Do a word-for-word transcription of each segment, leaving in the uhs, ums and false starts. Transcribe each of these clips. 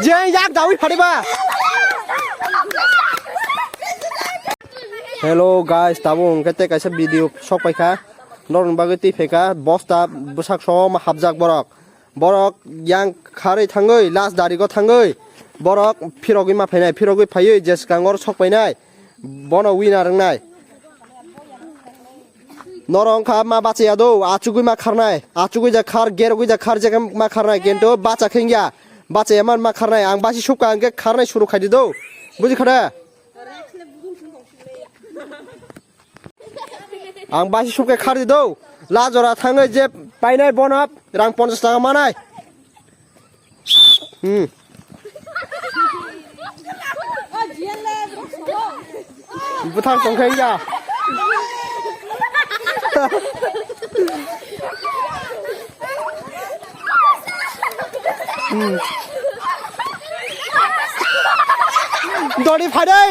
Jeng yak dawi phariba. Hello guys, tabuk hwnkhe tei kaisa video sok paikha. Norokni bagwi twi phaikha bosta bwsak som hapjak borok. Borok yang kharwi thangwi last darigo thangwi borok phirogwi ma phainai, phirogwi phaiwi je swkango sok painai bono winner wngnai. Norok wngkha ma bachaya do, achugwi ma kharnai, achugwi ja khar, gerogwi ja khar, je ma kharnai, kintu bacha khe wngya, bachaya man ma kharnai, ang basi subka hwnkhe kharnai suru khaidi do, buji kha de? Ang basi subkhe khardi do, la jora thangwi je painai bono rang ponchash taka manai. Hmm. Buthang tongkhe ya. Hmm. Dori phadai,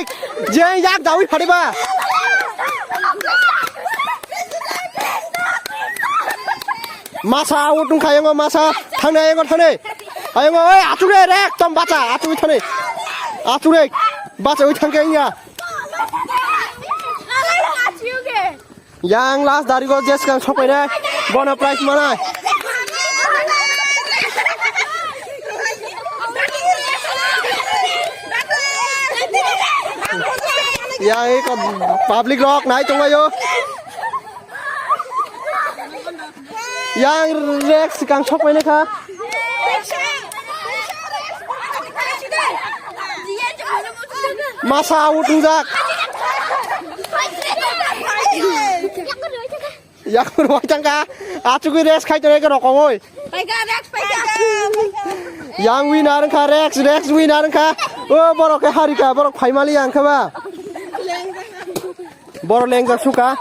je yak dawi phadiba. Masa out wngkha, ayango masa. Thangni, ayango thangni. Ayango, oi, achuk re, rek, tom bacha, achuk thangni. Achuk re, bacha ui thangkhe wngya. Yang last darigo je swkang sok painai, bono prize manai. Yang eko public rok nai tonglaio. Yang rek swkang sok painai kha. Masa out wngjak. Yang rwai thangkha. Achugwi rest khai tongo eko rokomoi. Yang winner wngkha, Rex, Rex winner wngkha. O borok khe harikha, borok phaimali yang khe ba. Borok lengjak suka.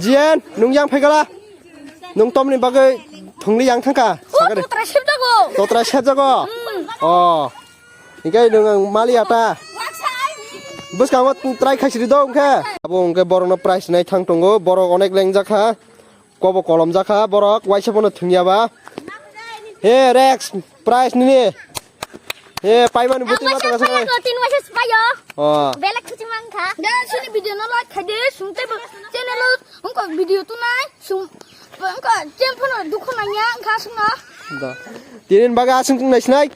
Jian, nung yang phaikala. Nung tomni bagwi thungli yang thangkha. O, sakari. Totra sepjago. Totra sepjago? Hmm. Oh. Hinkhe nung ang mali ata. Bwskango try khaisiri do hwnkhe. Abo hwnkhe borokno prize nai thang tongo. Borok onek lengjak kha. Kobo kolom jakha borok, waisa bono thwngya ba. He, Rex, prize nini. He, paimani buti ma tongsa. Ang waisa payo, tin waisa payo. Oh. Belek khuchi mangkha. Da, sini video no like khai de, sung tei bo channel o ungko video tu nai, sung, ungko chem phono dukho nangya, angkha sung no. Da. Tinin baga asung tung nai sinai.